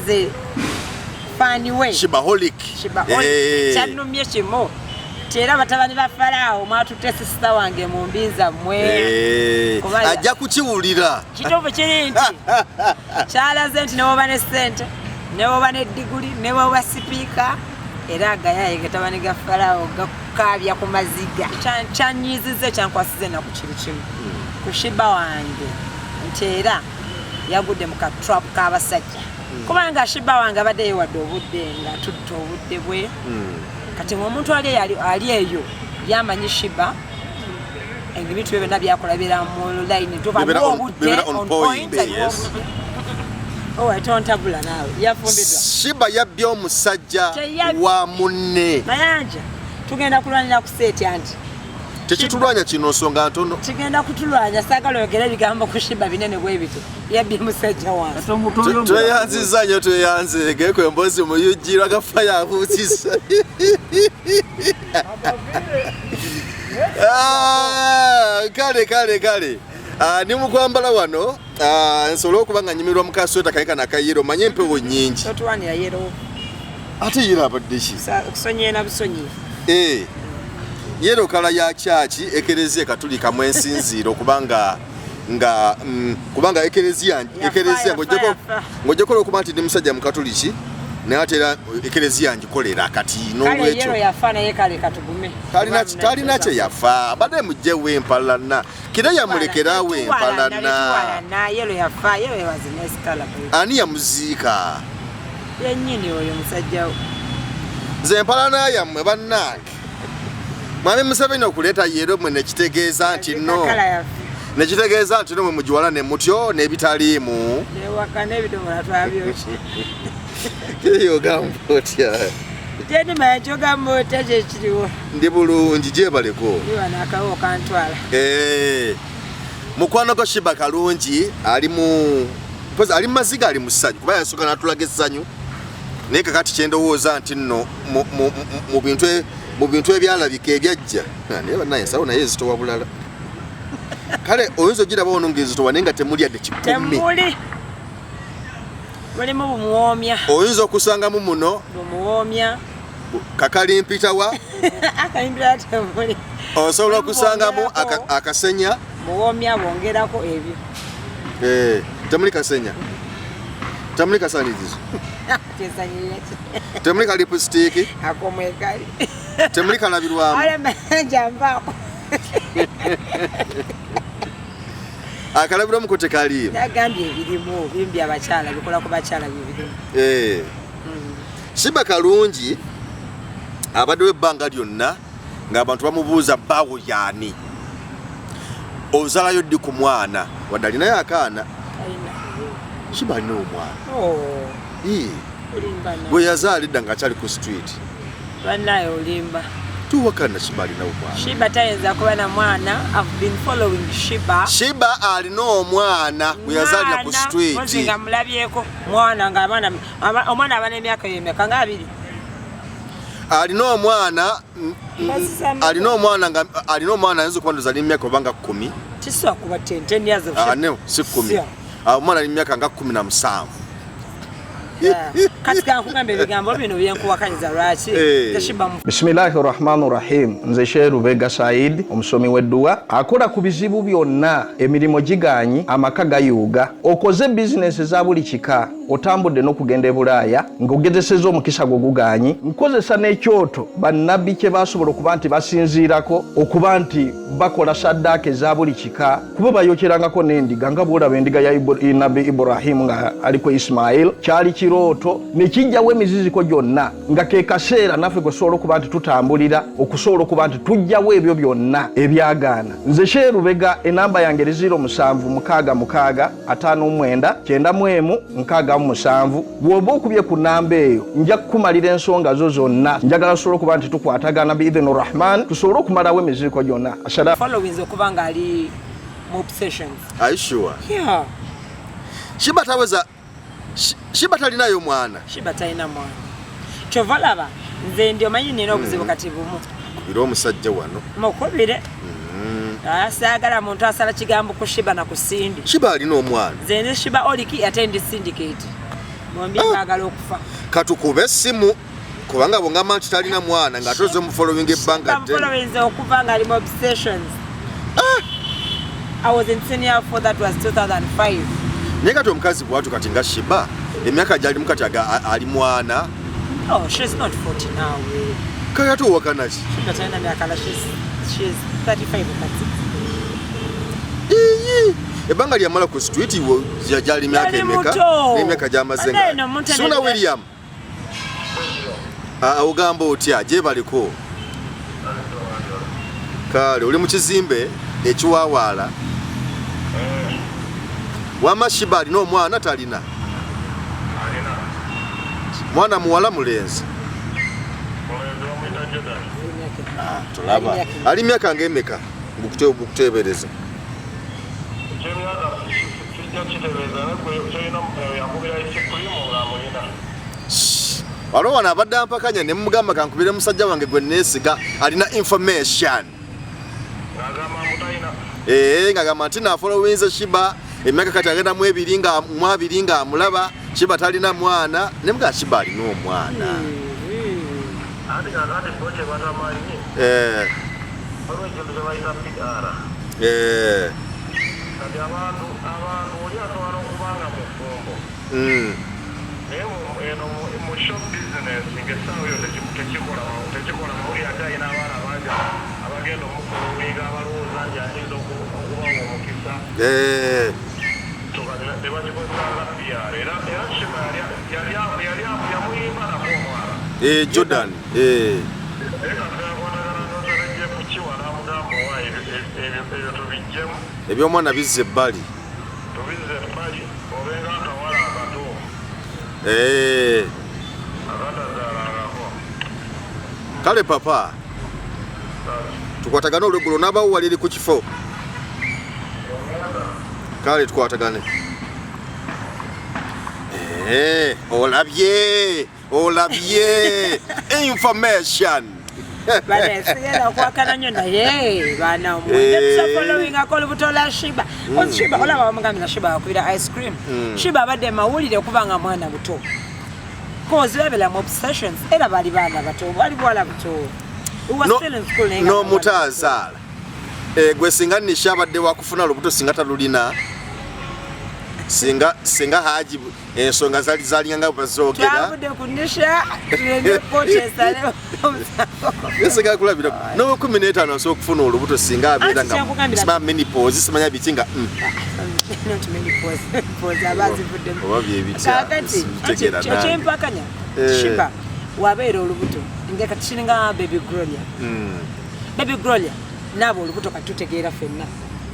nze fan we. Shibaholic. Shibaholic. Eh. Kyannumye kimu nti era batabani ba Faraawo mwatutte sister wange mu mbi zammwe. Eh, Kuba ajja kukiwulira. Kituufu kiri nti kyalaze nti ne bw'oba ne ssente, ne bw'oba ne diguli, ne bw'oba sipiika, era agayaye gatabani ga Faraawo gakukaabya ku maziga. Kyanyiizizza, kyankwasiza ennaku kiri kimu ku Shiba wange nti era yagudde mu ka trap k'abasajja, kubanga Shiba wange abadde yeewadde obudde nga tutta obudde bwe. Kati ng'omuntu ali eyo, ali eyo yamanyi Shiba ebintu bye byonna byakola bibeera mu line, Bibeera obudde bibeera on on point, point. Yes. Oh, tontabula naawe, yafumbiddwa. Shiba yabbye omusajja wa munne. Mayanja, tugenda kulwanira ku set anti. Tekitulwanya kino, nsonga ntono. Kigenda kutulwanya, saagala oyogere ebigambo ku Shiba binene bwe bityo. Yabbye musajja wange. Tweyanziza nnyo, tweyanze geko emboozi mu UG Rwagafaya yabuuziza. Ah, kale kale kale. Ah, ndi mu kwambala wano, ah, nsobole okuba nga nyumirwa mu kasweta kange kano akayero, manye empewo nnyingi. Totuwanira yellow. Ate yellow abadde ki? Kusonyiye na busonyi. Eh, yellow colour ya kyaki, ekereziya katulika mwensinziira okubanga nga kubanga ekereziya Yafa, ekereziya yafa, ng'ojjako yafa. ng'ojjako olw'okuba nti ndi musajja mukatuliki, naye ate era ekereziya ngikolera kati Kale n'olwekyo yellow yafa, naye kale katugume. Talina kye yafa, abadde mugyewo empalana kira yamulekerawo empalana. Tuwalana, yellow yafa, yellow was nice color, baby. Ani yamuziika? Yennyini oyo musajja wo. Nze empalana yammwe bannange, mwami Museveni okuleeta yellow mwe nekitegeeza nti no Colour yafa. nekitegeeza nti no mwe mugiwala ne mutyo n'ebitaliimu. Newaka n'ebidomola twabyokye. Eyo ogamba otya? Gyendi kyogamba otya kyekiriwo? Ndi bulungi, gyebaleko. Ndiwano akawo kantwala. Eh, mukwano gwo Shiba Kalungi ali mu mpozi ali mu maziga, ali mu ssanyu, kuba yasooka n'atulaga essanyu, naye kakati kyendowooza nti nno mu bintu ebyalabika ebyajja. Ah, naye bannaye ensawo naye ezitowa bulala. Kale oyinza ogiraba wano ng'ezitowa, naye nga temuli yadde 10. Temuli, mulimu bumuwoomya. Oyinza okusangamu muno Bumuwoomya. kakalimpitawa. Akalimpitawa temuli. Osobola okusangamu Bwongerako. akasenya. Buwoomya bwongerako ebyo. Eh, temuli kasenya, temuli kasanirizo. Kyesanyirira ki? Temuli ka lipstick. Akomwekali. Temuli kalabirwamu. Ale mayanja nvaako. Akalabirwamu ko tekaliimu. Nagambye ebirimu bimbi abakyala bikola ku bakyala byebirimu. Eh. Shiba Kalungi abaddewo ebbanga lyonna ng'abantu bamubuuza bbaawo yaani, ozaalayo ddi ku mwana, wadde alinayo akaana. Alina. Shiba alina omwana. Oh, Ii, olimba nawe. Bwe yazaala edda ng'akyali ku street. Bannaye olimba. Tuwakana, Shiba alina omwana. Shiba tayinza kuba na mwana. I've been following Shiba. Shiba alina omwana gwe yazaalira ku Mwana, street. mpozi nga mulabyeko mwana nga abaana omwana aba n'emyaka emeka nga 2. Alina omwana Mbazisa alina omwana nga alina omwana ayinza okuba ndoza alina emyaka oba nga 10. Kisobola kuba 10 years of Ah, no, si 10. Sure. Ah, omwana alina emyaka nga 17. Yeah. Kati kankugamba ebigambo bino byenkuwakanyiza lwaki. Eh. Teshiba mu Bismillahi rahmani rahim. Nze Sheikh Lubega Said, omusomi w'edduwa akola ku bizibu byonna, emirimu giganyi, amaka gayuuga, okoze bizinesi eza buli kika, otambudde n'okugenda e Bulaaya ng'ogezesezza omukisa gwo guganyi. Nkozesa n'ekyoto bannabbi kye basobola okuba nti basinziirako okuba nti bakola saddaaka eza buli kika, kuba bayokyerangako n'endiga nga bw'olaba endiga ya Nabbi Ibrahimu nga aliko Ismail. Kyali kirooto ne kijjawo emiziziko gyonna, nga ke kaseera naffe kwe tusobola okuba nti tutambulira okusobola okuba nti tujjawo ebyo byonna ebyagaana. Nze Sheikh Lubega, enamba yange eri 0766 59 91 67. Bw'oba okubye ku namba eyo nja kukumalira ensonga zo zonna. Njagala tusobole okuba nti tukwatagana biidhini Rahman, tusobole okumalawo emiziziko gyonna. Assalamu followings okuba nga ali mu obsessions. Are you sure? Yeah. Shiba taweza Shiba talinayo mwana. Shiba talina mwana. Kyova laba nze ndi omanyi nina obuzibu kati bumu. Kubira omusajja wano. Mukubire. Ah, saagala muntu asala kigambo ku Shiba na ku Cindy. Shiba alina omwana. Nze ndi Shiba Oliki ate ndi syndicate. Bombi baagala okufa. Katukube essimu, kubanga bwongamba nti talina mwana ng'ate oze mufollowing ebbanga ddene. Bamufollowinze okuva nga ali mu Obsessions. I was in senior 4, that was 2005. Naye kati omukazi bwatu kati nga Sheebah, emyaka gyalimu kati ali mwana. Oh, she's not 40 now. Kale ate owakana ki? Sheebah talina myaka, she's 35 or 36. Iyi, ebbanga lyamala ku street gyali myaka Yali emeka? muto. N'emyaka gyamaze Ate nga eno omuntu Suna William. Ah, ogamba otya gyebaliko? Kale oli mu kizimbe ekiwawaala. Wama Sheebah alina omwana talina? Mwana muwala mulenzi? Tulaba. Ali myaka ng'emeka bukuteebereza? Ekyemyaka kijja kitegeeza kyolina yakubira ice-cream ng'amulina. Waliwo wano abadde ampakanya ne mugamba kankubire musajja wange gwe neesiga alina information. Ng'agamba mbu talina. Ee, ng'agamba nti naafollowinze Sheebah emyaka kati agenda mu ebiri nga mu abiri ng'amulaba, Sheebah talina mwana, ne mugamba Sheebah alina omwana. Anti kakati bo kye batamanyi, waliwo ekintu kye bayita PR. Kati abantu oli asobola okuba nga mufumbo, naye eno mu show business ng'essaawa eyo tekikola mawulire, ate alina abaana bangi abagenda omufollowinga abalowooza nti ayinza okubawa omukisa. So kati ne bakikozesa nga PR. Era Sheebah yali yamuyimba nako omwana. Jordan. Naye kati yakwatagana nosere Jeff Kiwa n'amugamba, owa ebyo tubiggyemu. Ebyomwana bizza ebbali. Tubizze ebbali, obenga akawala akato akatazaalangako. Kale papa, tukwatagane olweggulo n'abawo wali eri ku kifo. Kale tukwatagane. Olabye, olabye information. Bane sigenda okwakana nnyo naye bana omufollowingako olubuto lwa Sheebah. Kozi Sheebah olaba bamugambira Sheebah akubira ice cream. Sheebah abadde mawulire okuba nga mwana buto. Kozi babeera mu Obsessions era bali baana bato, bali buwala buto. We were still in school naye nga N'omuto bawala. azaala. Gwe singa Nisha abadde wakufuna lubuto singa talulina, singa Haji ensonga zali zalinga nga bazoogera. Twavudde ku Nisha tulende kooti esale omusango. Singa kulabira n'owe 15 asobola okufuna olubuto singa abeera Anti nga kyenkugambira- sima menopause, simanya biki nga Not menopause. Pause aba azivuddemu. Oba byebitya, Kaakati, sibitegeera anti nange. ekyempakanya, Sheebah wabeera olubuto nga kati kiringa Baby Gloria. Baby Gloria naaba olubuto, kati tutegeera ffenna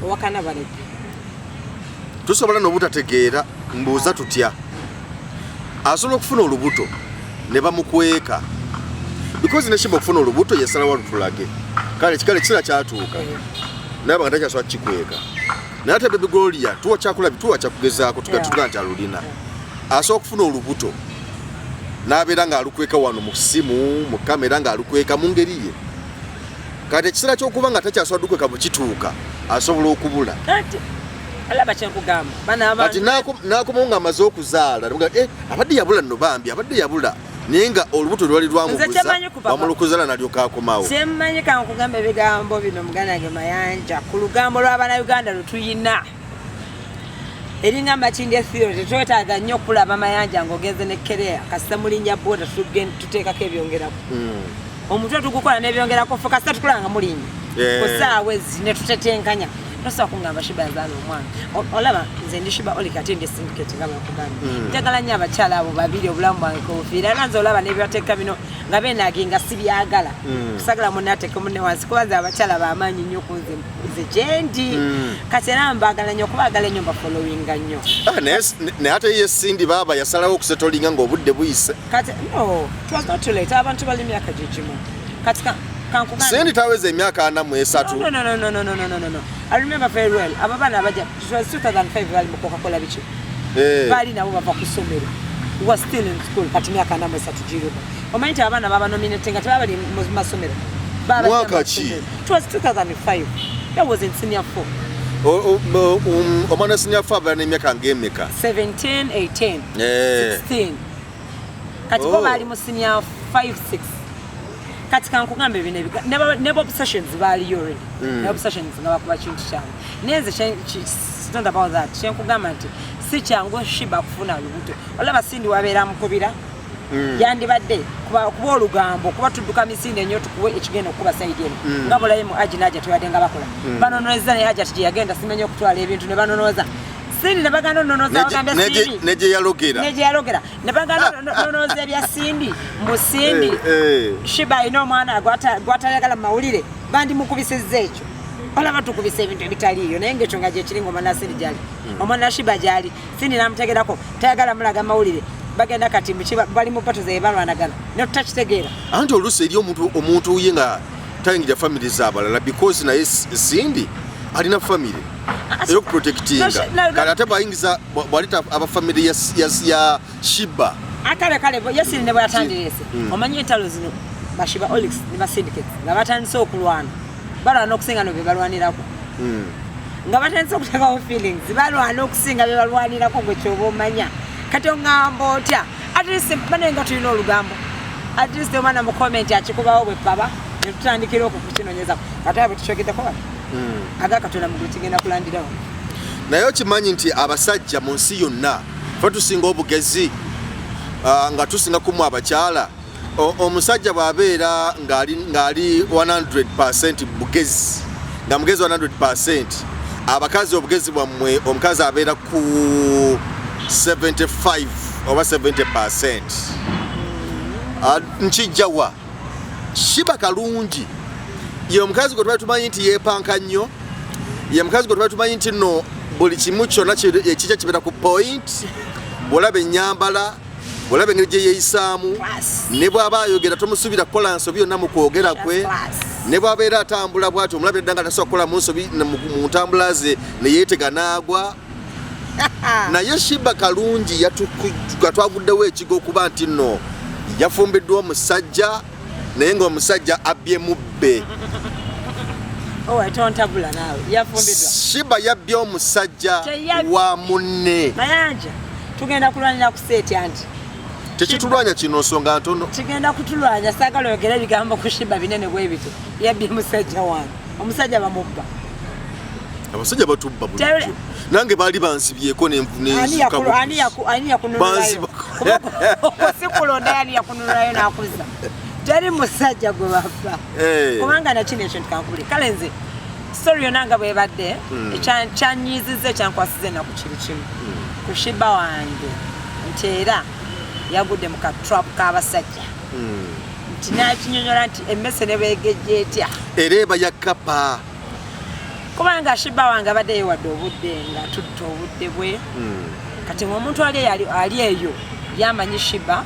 owakana baledde. Tusobola n'obutategeera, mbuuza tutya asobola okufuna olubuto ne bamukweka? Because ne Sheebah okufuna olubuto yasalawo lutulage. Kale kikale ekiseera kyatuuka naye nga takyasobola kukikweka, naye ate Baby Gloria tuwa kyakulabi, tuwa kyakugezaako tuga nti alulina. Asobola okufuna olubuto n'abeera ng'alukweka wano mu ssimu, mu kamera, ng'alukweka mu ngeri ye. Kati ekiseera ky'okuba nga takyasobola dukweka bwe kituuka, asobola okubula. Kati alaba kyenkugamba bana Kati n'akomawo ng'amaze okuzaala, ne mugamba, "Eh, abadde yabula nno, bambi abadde yabula," naye nga olubuto lwali lwamubuza. Kyemanyi ku papa. Bamala okuzaala nalyoka akomawo. Kyemmanyi, kankugamba ebigambo bino, muganda wange Mayanja, ku lugambo lw'abannayuganda lwe tuyina eringa Makindye theory, tetwetaaga nnyo okulaba Mayanja ng'ogenze ne kereya kasita mulinnya boda, tuteekako ebyongerako. Omutwe tugukola n'ebyongerako ffe kasita tukulaba nga mulinnya ku ssaawa ezi ne tutetenkanya. Tosobola kungamba Sheebah yazaala omwana. Olaba nze ndi Sheebah oli kati ndi syndicate nga bwekugambye. Njagala nnyo abakyala abo babiri obulamu bwange kubufiira, era nze olaba n'ebyateeka bino nga benaginga sibyagala. Kusagala munne ateeke munne wansi, kuba nze abakyala bamaanyi nnyo ku nze, nze gyendi. Kati era mbaagala nnyo, okubaagala ennyo mbafollowinga nnyo. Ah, naye ate ye Cindy baaba yasalawo okusetolinga ng'obudde buyise. Kati no, it was not too late, abantu bali myaka gyegimu. Kati kankugambe. Cindy taweza emyaka 43. No, no, no, no, no, no, no, no, no, no. I remember very well. Abo baana bajja, it was 2005, bali mu Coca-Cola biki. Baali nabo bava ku ssomero. We were still in school, kati myaka 43 girimu. Omanyi nti abaana baba nominating nga tebaba bali mu masomero. Baba Mwaka mu ki? masomero. It was 2005. That was in senior 4. Omwana senior 4 abeera n'emyaka ng'emeka? 17, 18, 16. Kati bo baali mu senior 5, 6. Kati kankugambe bino ne obsessions baaliyo already. Ne obsessions nga bakuba kintu kyabwe. Naye nze it's not about that. Kyenkugamba nti si kyangu Shiba kufuna lubuto. Olaba Cindy wabeera amukubira, yandibadde kuba olugambo, kuba tudduka misinde nnyo tukuwe ekigenda okukuba side eno. Nga bulayimu aji n'aja tebadde nga bakola. Banonoza naye aja gye yagenda simanyi okutwala ebintu ne banonoza. Cindy ne baganda ononoza bagambye Cindy. Ne gye yalogera. Ne gye yalogera. Ne baganda ononoza ebya Cindy. Mbu Cindy. Shiba alina omwana gw'atayagala mu mawulire, bandimukubisizza ekyo. Olaba tukubisa ebintu ebitaliiyo, naye ng'ekyo nga gye kiri ng'omwana Cindy gy'ali. Omwana Shiba gy'ali. Cindy n'amutegerako, tayagala mulaga mawulire. Bagenda kati bali mu bato ze balwanagana. Ne tutakitegeera. Anti oluusi eri omuntu ye nga tayingira family z'abalala because naye Cindy alina family ey'okuprotectinga. Kale ate bw'ayingiza, bw'aleeta aba family ya Shiba. Akale kale, ye Cindy ne bwe yatandireese. Omanyi entalo zino Bashiba Olix ne ba syndicates nga batandise okulwana. Balwana okusinga no bye balwanirako. Nga batandise okuteekawo feelings, balwana okusinga bye balwanirako gwe ky'oba omanya. Kati oŋŋamba otya? At least bane nga tulina olugambo. At least omwana mu comment akikubawo bwe paba, ne tutandikira okwo kukinoonyezako. Kati abo tukyogeddeko wano. Aga Katonda mu ggulu kigenda kulandirawo. Naye okimanyi nti abasajja mu nsi yonna ffe tusinga obugezi, nga tusinga kumu abakyala. Omusajja bw'abeera ng'ali 100% bugezi, nga mugezi 100%, abakazi obugezi bwammwe omukazi abeera ku 75 oba 70%. Nkijjawa Shiba Kalungi ye omukazi gwe twali tumanyi nti yeepanka nnyo, ye mukazi gwe twali tumanyi nti nno buli kimu kyonna ekijja kibeera ku point. Bw'olaba ennyambala, bw'olaba engeri gye yeeyisaamu, ne bw'aba ayogera tomusuubira kukola nsobi yonna mu kwogera kwe, ne bw'abeera atambula bw'atyo omulabira dda nga tasobola kukola mu nsobi mu ntambula ze ne yeetega n'agwa. Naye Shiba Kalungi yatwaguddewo ekigo okuba nti nno yafumbiddwa omusajja, naye ng'omusajja abbye mubbe. Tontabula naawe, yafumbiddwa. Shiba yabbye omusajja wa munne. Mayanja, tugenda kulwanira ku seeti anti. Tekitulwanya kino nsonga ntono. Kigenda kutulwanya, saagala oyogere ebigambo ku Shiba binene bwe bityo. Yabbye musajja wange. Omusajja bamubba. Abasajja batubba bulijjo. Nange baali bansibyeko nenzuka Ani yakununulayo? Si kulonda ani yakununulayo n'akuzza. Teri musajja gwe babba. Kubanga nakino ekintu kankubule. Kale nze story yonna nga bwebadde, kyanyiizizza, ekyankwasiza ennaku kiri kimu. Ku Shiba wange nti era yagudde mu ka trap k'abasajja. Nti n'akinyonyola nti emmese ne bwegejja etya. Era eba ya kapa. Kubanga Shiba wange abadde yeewadde obudde nga tutta obudde bwe. Kati ng'omuntu ali eyo yamanyi Shiba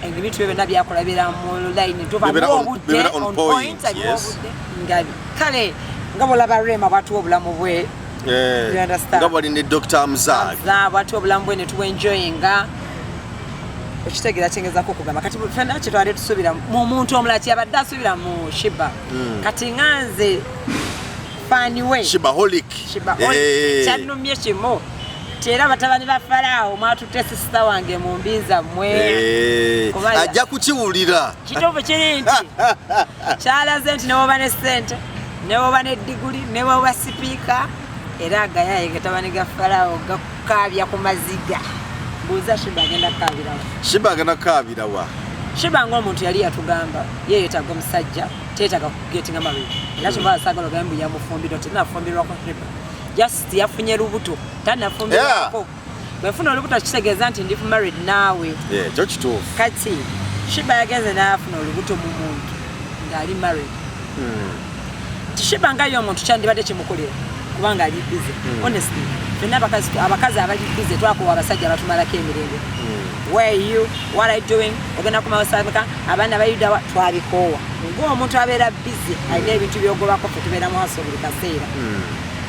ebintu bye byonna byakola bibeera mu line, tuba obudde on point, obudde ngabi. Kale nga bw'olaba Rema bw'atuwa obulamu bwe. Nga bwali ne Dr. Amzad. Bw'atuwa obulamu bwe ne tuwenjoyinga. Okitegeera kyengezaako okugamba. Kati ffenna kye twali tusuubira mu muntu omulala kyeyabadde asuubira mu Shiba. Kati nga nze fan we. Shibaholic. Shibaholic. Kyannumye kimu. Era batabani ba Faraawo mwatutte sisita wange mu mbi zammwe. Ajja kukiwulira. Kituufu kiri nti kyalaze nti ne bw'oba ne ssente, ne bw'oba ne diguli, ne bw'oba sipiika, era agayaye gatabani ga Faraawo gakukaabya ku maziga. Mbuuza Shiba agenda kukaabirawa. Shiba agenda kukaabirawa. Shiba ng'omuntu yali yatugamba ye yeetaaga omusajja, teyeetaaga kugetinga married. Era kyova asaagala ogambe mbu yamufumbirwa, tenafumbirwako Shiba. Just yafunye lubuto, tannafumbirwako. Bwefuna olubuto kitegeeza nti ndi married naawe. Kyo kituufu. Kati Shiba yagenze n'afuna olubuto mu muntu ng'ali married. Shiba nga ye omuntu kyandibadde kimukolera kubanga ali busy. Honestly, ffenna abakazi abali busy twakowa abasajja abatumalako emirembe. Where are you? What are you doing? Ogenda kumawasameka abaana bayudawa twabikoowa. Ng'omuntu abeera busy alina ebintu by'ogobako ffe tubeera mu hustle buli kaseera.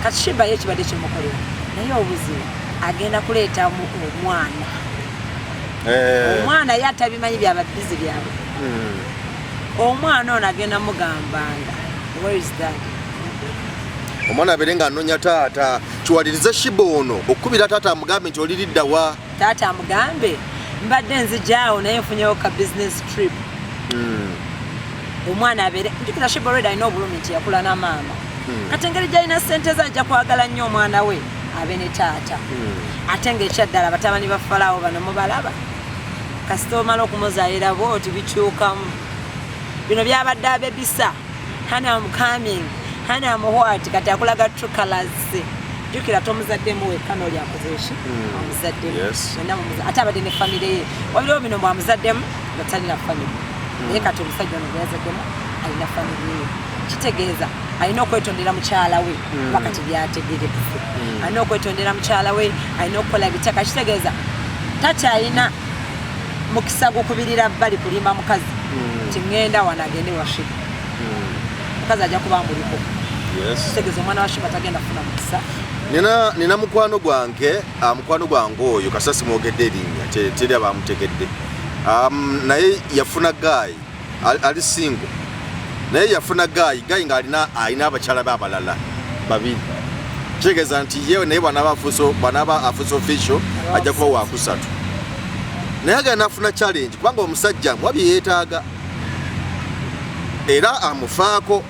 Kati Shiba ye kibadde kimukolera. Naye obuzibu agenda kuleetamu omwana. Omwana ye atabimanyi byaba busy byabwe. Omwana ono agenda mugambanga where is dad? Omwana abeere ng'anoonya taata, kiwalirize Sheebah ono okukubira taata amugambe nti oliriddawa. Taata amugambe mbadde nzijaawo naye nfunyewo ka business trip. Omwana abeere, njukira Sheebah already alina obulumi nti yakula na maama. Kati engeri gyalina sente ze, ajja kwagala nnyo omwana we abe ne taata. Ate ng'ekyaddala, batabani ba Falaawo bano mubalaba, kasita omala okumuzaalira bwoti bikyukamu. Bino byabadde abebisa, "Honey, I'm coming, honey, I'm what." Kati akulaga true colors. Jjukira tomuzaddemu wekka, n'oli akoze eki, amuzaddemu. Yenna ate abadde ne famire ye. Wabiriwo bino bwamuzaddemu nga talina famire, naye kati omusajja ono gwe yazaddemu alina famire ye. Kitegeeza alina okwetondera mukyala we, kuba kati byategerekese. Alina okwetondera mukyala we, alina okukola bitaka. Kitegeeza takyalina mukisa gukubirira bbali kulimba mukazi nti ŋŋenda wano, agende wa Sheebah. Mukazi ajja kuba amuliko. Kitegeeza omwana wa Sheebah tagenda kufuna mukisa. Nina mukwano gwange, mukwano gwange oyo kasasi mwogedde erinnya, teri abamutegedde. Naye yafuna guy ali single, naye yafuna guy nga alina abakyala be abalala babiri. Kitegeeza nti ye naye bw'anaaba afuuse official ajja kuba wakusatu, naye agenda nafuna challenge kubanga omusajja muwa bye yeetaaga era amufaako,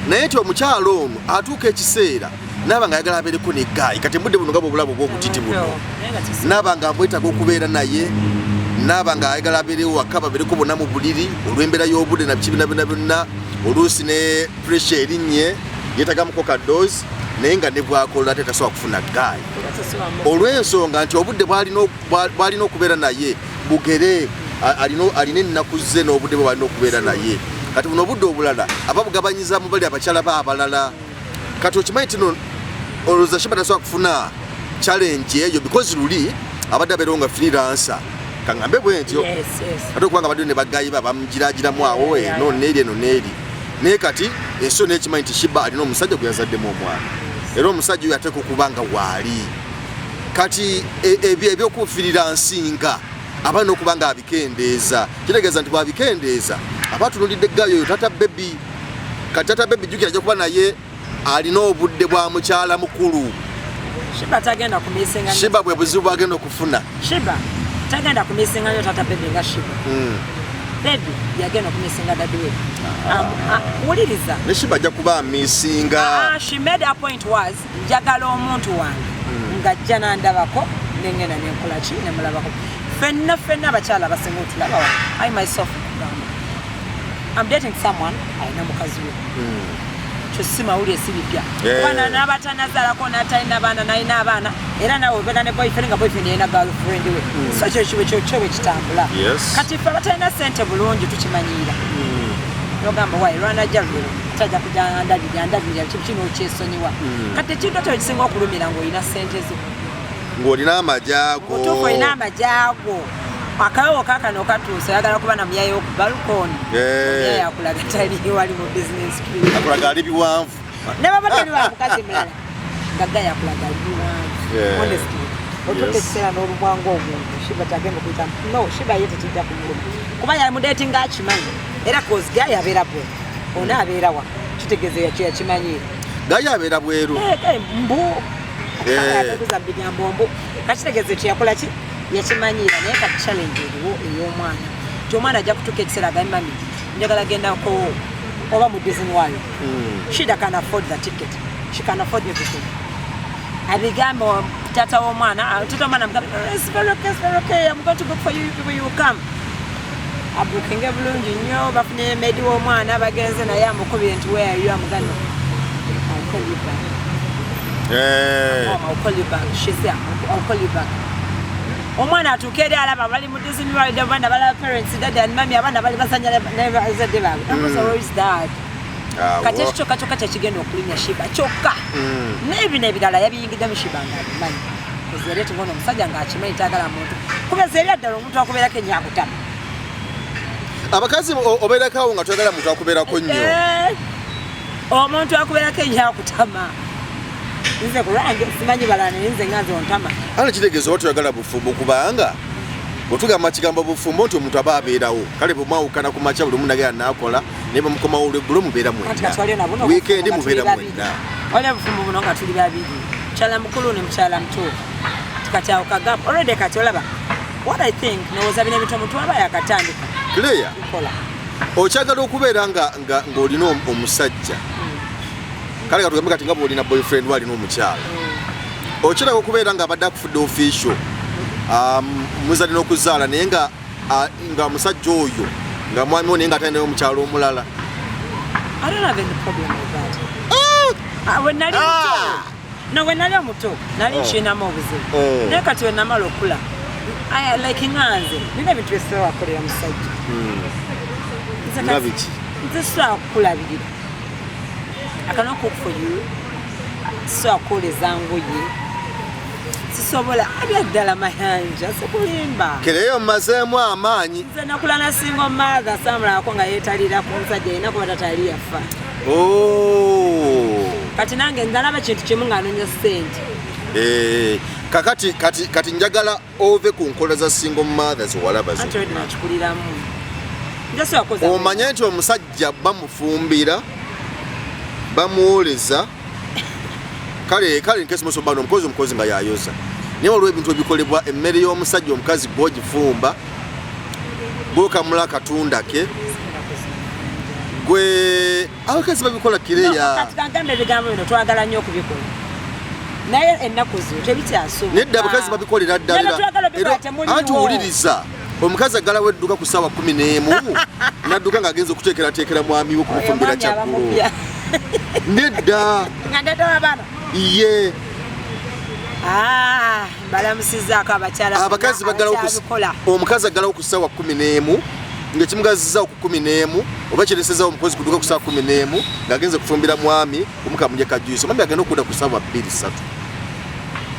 naye nti omukyalo ono atuuka ekiseera naaba nga ayagala abeereko ne guy. Kati embudde buno nga bwobulabo obwobutiti buno, Naye nga naaba nga amwetaaga okubeera naye, naaba nga ayagala abeerewo waka, babeereko bonna mu buliri olw'embeera y'obudde na biki bina byonna byonna. Oluusi ne pressure erinnye, yeetagamuko kadoozi, naye nga ne bwakola ate tasobola kufuna guy olw'ensonga nti obudde bw'alina okubeera naye bugere. Alina ennaku ze n'obudde bwe bwalina okubeera naye. Kati buno obudde obulala aba bugabanyiza mu bali abakyala be abalala. Kati okimanyi nti no olowooza Sheebah tasobola kufuna challenge eyo, because luli abadde abeerawo nga freelancer, kaŋŋambe bwe ntyo, ate okubanga abadde ne ba guy be abamugiragiramu awo eno neeri eno neeri. Naye kati ensi yonna ekimanyi nti Sheebah alina omusajja gwe yazaddemu omwana, era omusajja oyo ateeka okuba nga waali. Kati ebyo ebyokufiirira nsinga aba alina okuba nga abikendeeza. Kitegeeza nti bw'abikendeeza aba atunulidde guy oyo tata baby. Kati tata baby, jjukira, ajja kuba naye alina obudde bwa mukyala mukulu. Sheebah tagenda kumisinga. Sheebah bwe buzibu bwagenda okufuna. Sheebah tagenda kumisinga nnyo tata baby nga Sheebah. Baby yagenda okumisinga daddy we. Wuliriza. Ne Sheebah ajja kuba amisinga. Ah, she made a point was njagala omuntu wange ng'ajja nandabako, nengenda nenkola ki, nemulabako. Ffenna ffenna abakyala abasinga otulaba wa, I myself nkugamba, I'm dating someone alina mukazi we. Kyo si mawulire, si bipya. Kubana n'abatanazaalako n'atalina baana n'alina abaana, era nawe obeera ne boyfriend nga boyfriend yalina girlfriend we. So kyo kiwe kyo bwe kitambula. Kati ffe abatalina ssente bulungi tukimanyiira, nogamba wayi lwanajja lwero tajja kujja ndabirira ndabirira kino okyesonyiwa. Kati ekintu ekyo kisinga okulumira ng'olina ssente zo, ng'olina amajaago, otuufu olina amajaago, akawewo kakano katuuse, oyagala kuba na muyaye wo ku balcony. Omuyaye akulaga tali wali mu business trip. Akulaga ali biwanvu. Ne baba tali wa mukazi mulala nga guy akulaga ali biwanvu. Honestly, otuuka ekiseera n'olubwanga omuntu Sheebah tagenda okuyita no Sheebah ye tekijja kumuluma kuba yamudatinga akimanyi, era cause guy abeera bwe ono abeera wa, kitegeeza yakyo yakimanyiira. Guy abeera bweru. Eh, guy mbu ateguza bigambo mbu kakitegeeza ekyo yakola ki, yakimanyiira. Naye kati challenge eriwo ey'omwana nti omwana ajja kutuuka ekiseera agambe, "Mummy, njagala gendako oba mu Disney World." Sheebah can afford the ticket, she can afford everything. Abigambe taata w'omwana, taata w'omwana amugambe, "It's very okay, it's very okay, I'm going to book for you, people, you will come." Abukinge bulungi nnyo, bafunye maid w'omwana, bagenze naye, amukubire nti, "Where are you?" Amugambe, "I'll call you back." "Mom, I'll call you back." She said, "I'll call you back." Omwana atuuka eri alaba bali mu Disney World, abaana balaba parents, daddy and mommy, abaana bali basanya ne bazadde baabwe. Amusa, "Where is dad?" Kati ekyo kyokka kyokka kyekigenda okulumya Sheebah kyokka. N'ebino ebirala yabiyingiddemu Sheebah ng'abimanyi. Kozi yali tubona omusajja ng'akimanyi tayagala muntu. Kubeza eri addala omuntu akubeerako ennyo akutama. Abakazi obeerako awo nga toyagala muntu akubeerako nnyo. Eh, omuntu akubeerako ennyo akutama. Nze kulwange simanyi balala, naye nze nga nze ontama. Ana kitegeeza oba toyagala bufumbo, kubanga Bwetugamba kigambo bufumbo nti omuntu aba abeerawo, kale bwemwawukana ku makya buli omu nagenda nakola, naye bwemukomawo olweggulo mubeera mwenna, wiikendi mubeera mwenna. Waliwo obufumbo buno nga tuli babiri, mukyala mukulu ne mukyala muto, kati awo kagap already. Kati olaba, what I think, ndowooza bino ebintu omuntu aba yakatandika Clear kukola. Okyagala okubeera nga nga ng'olina omusajja, kale katugambe kati nga bw'olina boyfriend, walina omukyala, okiraga okubeera nga abadde akufudde official, muzadde n'okuzaala, naye nga nga omusajja oyo nga mwami wo, naye nga atalinayo omukyala omulala? I don't have any problem with that. Ah, when nali muto, no, when nali omuto nali nkirinamu obuzibu, naye kati we namala okula, like nga nze nina ebintu byesobola kukolera musajja. Nze Nga kati- biki? Nze sobola kukulabirira. I cannot cook for you, sisobola kukwoleza ngoye, sisobola abya ddala mayanja, sikulimba. Kereyo mmazeemu amaanyi. Nze nakula na single mother, samulako nga yeetalira ku musajja yenna kuba tatali yafa. Oh. Kati nange nalaba kintu kimu nga anoonya ssente. Eh, kakati kati njagala ove ku nkola za single mothers walaba Anti zonna. already nakikuliramu, njasobola kukoza. Omanye nti omusajja bamufumbira, bamuwoleza, kale nkesimosobano omukozi nga yayoza, naye waliwo ebintu ebikolebwa. Emmere y'omusajja omukazi gwogifumba, gwokamula akatunda ke gwe. Abakazi babikola. No, Kireya. kati kagambe ebigambo bino twagala nnyo okubikola, naye ennaku zino tebikyasoboka. Nedda, abakazi babikolera ddala. Naye twagala obikola, Era- temuliwo. Anti wuliriza, omukazi aggalawo edduka ku ssaawa 11, nadduka ng'agenza okuteekerateekera mwami we okumufumbira Oyo mwami aba kyaggulo. mupya. Nedda. Nga ndeetawo abaana. Ye. Ah, balamusizaako abakyala Abakazi baggalawo abakyabikola. Omukazi aggalawo ku ssaawa 11, ng'ekimugazizawo ku 11 oba kiresezawo omukozi kuduka ku ssaawa 11 ng'agenze kufumbira mwami omukamulya kajuice. Omwami agenda okudda ku ssaawa 2, 3,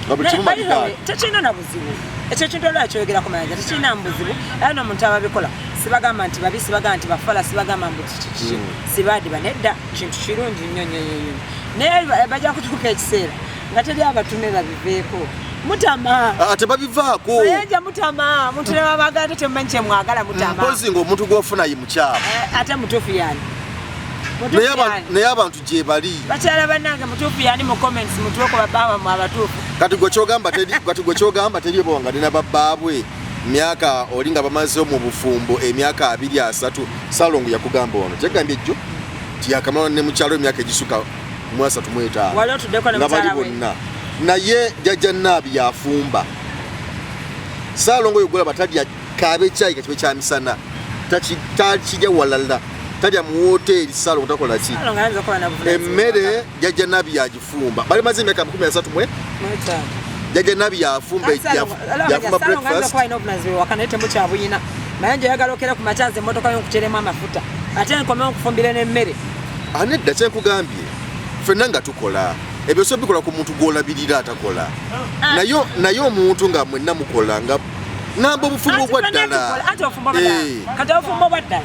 nga buli kimu Naye, by the way, mabigaali. Tekirina na buzibu ekyo ekintu olwa kyogerako mayanja, tekirina mu buzibu. Era n'omuntu ababikola sibagamba nti babi, sibagamba nti bafala, sibagamba mbu kiki, sibaadiba. Nedda, kintu kirungi nnyo nnyo nnyo nnyo, naye bajja kutuuka ekiseera nga teri abatume babiveeko. Mutama. Ah, tebabivaako. Mayanja mutama, muntu nebabaga ate temumanyi kyemwagala, mutama. Mpozi ng'omuntu gw'ofuna ye mukyala. Eh, ate mutuufu yani? Mutuufu Naye yani? Naye abantu gye bali. Bakyala bannange, mutuufu yani? Mu comments mutuweko babbaabamwe abatuufu. Kati gwe kyogamba teri oba nga nina babbaabwe myaka oli nga bamaze mu bufumbo emyaka 20, 30. Salongo yakugamba ono kyegambye ejjo ti yakamala ne mukyalo emyaka egisuka mu 35. Wali otuddeko ne Nga bali mukyala we. bonna, naye jjajja Naabi yafumba. Salongo oyo gwolaba talya kaabe kyayi kakibe kyamisana, takirya walala, talya mu woteeri. Salongo takola ki? Salongo ayinza okuba na buvunaanyizibwa. Emmere jjajja Naabi yagifumba. Bali maze emyaka 31. 35. Jjajja Naabi yafumba, yafumba breakfast. Alina obuvunanyizibwa waka, naye temukyabuyina. Naye nje oyagala okera ku makya, nze emmotoka yo nkuteremu amafuta, ate nkomewo nkufumbire n'emmere. Anedda, kyenkugambye, ffenna nga tukola ebyo, so bikola ku muntu gw'olabirira atakola. Naye omuntu nga mwenna mukola, nga ngamba obufumbo Anti obwa ffenna ddala. tukola, anti obufumbo bwa ddala. Kati obufumbo bwa ddala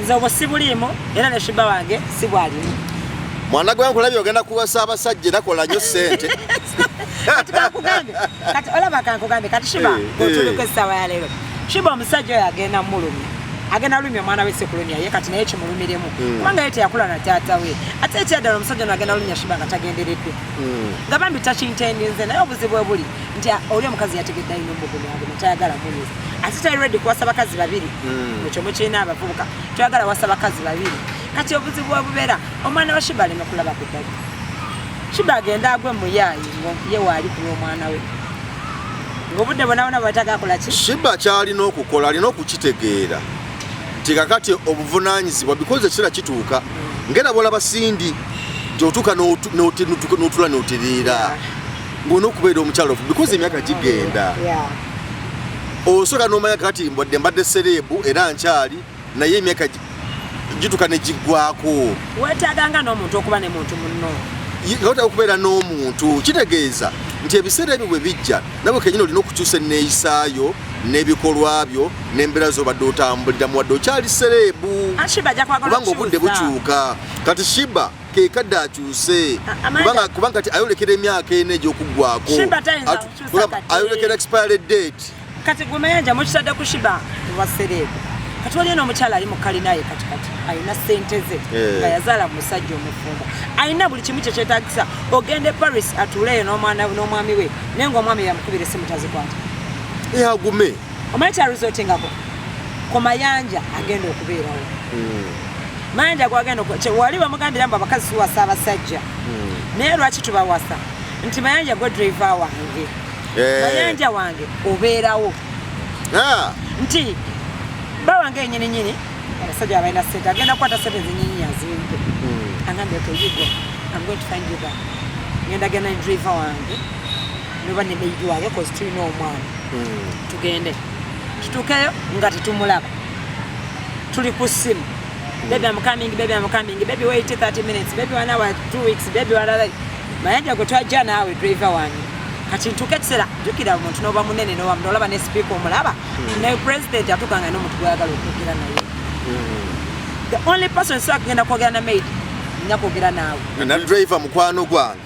nze obwo si buliimu, era ne Shiba wange si bwalimu. Mwana gwe, nkulabye ogenda kuwasa abasajja era kola nnyo ssente. Kati kankugambe, kati olaba, kankugambe kati Shiba, otuliko essaawa ya leero, Shiba omusajja oyo agenda mulumya, agenda lumya omwana we, sikulumya ye kati, naye kimulumiremu, kubanga ye teyakula na taata we. Ate ekyaddala omusajja ono agenda lumya Shiba nga tagenderedde, nga bambi takintendinze. Naye obuzibu bwe buli nti oli omukazi yategedde alina omugumyagumya, tayagala munyiza, ate tali ready kuwasa bakazi babiri. Ekyo mukirina abavubuka, toyagala wasa bakazi babiri. Kati obuzibu bwe bubeera, omwana wa Shiba aleme kulaba ku daddy. Shiba agenda agwe muyaayi ngo ye waali ku lw'omwana we, ng'obudde bwonabona bwetaaga akola ki? Shiba kyalina okukola, alina okukitegeera nti kakati obuvunanyizibwa, because ekiseera kituuka ngera bwolaba Sindi nti otuuka n'otula n'otereera ng'olina okubeera omukyalo, because emyaka gigenda. Osooka n'omanya kati mbadde mbadde celeb era nkyali, naye emyaka gituuka ne giggwako. Weetaaganga n'omuntu okuba ne muntu munno. Nga okubeera n'omuntu kitegeeza nti ebiseera ebyo bwe bijja, nabwe kenyini olina okukyusa enneeyisaayo n'ebikolwa byo n'embeera z'obadde otambuliramu wadde okyali celeb. Anti Shiba ajja kwagala Kubanga obudde okukyusa. bukyuka. Kati Shiba kekadde akyuse. Kubanga kati ayolekera emyaka 4 egy'okuggwako. Shiba tayinza kukyusa kati. Ayolekera expired date. Kati gwe Mayanja mukitadde ku Sheebah wa celeb. Kati waliyo n'omukyala ali mu kalinaye kati kati alina ssente ze nga yazaala musajja omufumbo, alina buli kimu kyekyetagisa ogende Paris atuuleyo n'omwana n'omwami we, naye ng'omwami yamukubira essimu tazikwata. Agume. Omanyi kyaresortingako ku Mayanja agenda okubeerawo. Mayanja gwagenda wali bamugambira mbu abakazi tuwasa abasajja, naye lwaki tubawasa? Nti Mayanja gwe driver wange, Mayanja wange obeerawo. Nti bawange enyini nyini abasajja abalina sente agenda kukwata sente zenyini azimpe, agambye, "Okay, you go, I'm going to find you back." Ngenda genda ne driver wange noba ne maid wange, cause tulina omwana. Tugende tutuukeyo nga tetumulaba, tuli ku ssimu, "Baby, I'm coming, baby, I'm coming, baby, wait 30 minutes, baby, one hour, 2 weeks, baby, one hour." Mayanja gwe twajja naawe, driver wange. Kati ntuuka ekiseera, jjukira omuntu n'oba munene n'oba olaba ne sipiika omulaba, naye president atuuka nga n'omuntu gwayagala okwogera naye, the only person so agenda kwogera na maid, nina kwogera naawe. Na driver mukwano gwange,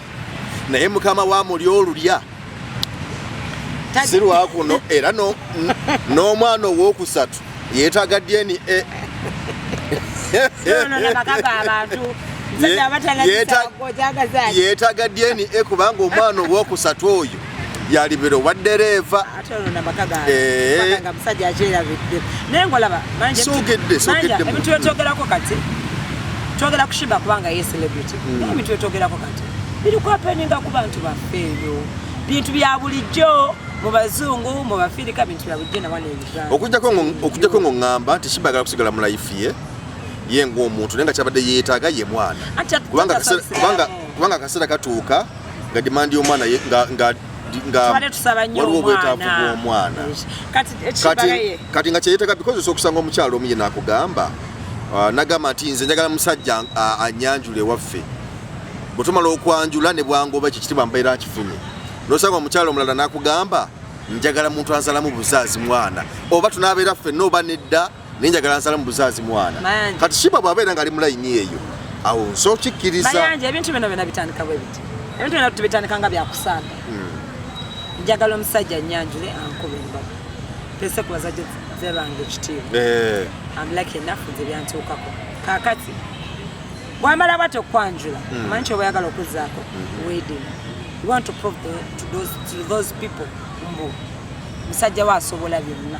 naye mukama wa muli olulya si lwakuno, era n'omwana owookusatu yeetaaga DNA. Ono abantu musajja abatalagisa. Yeetaaga DNA kubanga omwana owookusatu oyo yalibera owa ddereeva. Ate ono namaka nga musajja akyerabidde, naye ngolaba Soogedde, soogedde. Ebintu byetwogerako kati, twogera ku Sheebah kubanga ye celebrity, naye ebintu byetwogerako kati biri kwahappeninga ku bantu baffe. Eyo bintu bya bulijjo mu bazungu, mu bafirika, bintu bya bulijjo nawano e Uganda. Okujjako ng'oŋŋamba nti Sheebah ayagala kusigala mu life ye ye ng'omuntu, naye nga kyabadde yeetaaga ye mwana. Anti Kubanga kubanga akaseera katuuka nga demand y'omwana nga tubadde tusaba nnyo waliwo obwetaavu omwana. Bw'omwana. Kati ekibagaye Kati nga kyeyeetaaga, because osobola okusanga omukyalo omu ye nakugamba, nagamba nti nze njagala musajja anyanjule ewaffe, bwe tumala okwanjula ne bwangoba ekyo kitibwa mbeera nkifunye. Nosanga omukyalo omulala nakugamba, njagala muntu anzalamu buzaazi mwana, oba tunaabeera ffenna oba nedda, naye njagala nzalamu buzaazi mwana. Mayanja. Kati Sheebah bw'abeera ng'ali mu layini eyo, awo nsobola okikkiriza. Mayanja, ebintu bino byonna bitandika bwe biti. Ebintu byonna tubitandika nga byakusaaga. Njagala omusajja nyanjule, ankuba embaga, pese ku bazadde bange ekitiibwa. I'm lucky enough, nze byantuukako. Kaakati bwamala bwati okwanjula, omanyi kyoba oyagala okuzzaako wedding. You want to prove to those people mbu musajja we asobola byonna,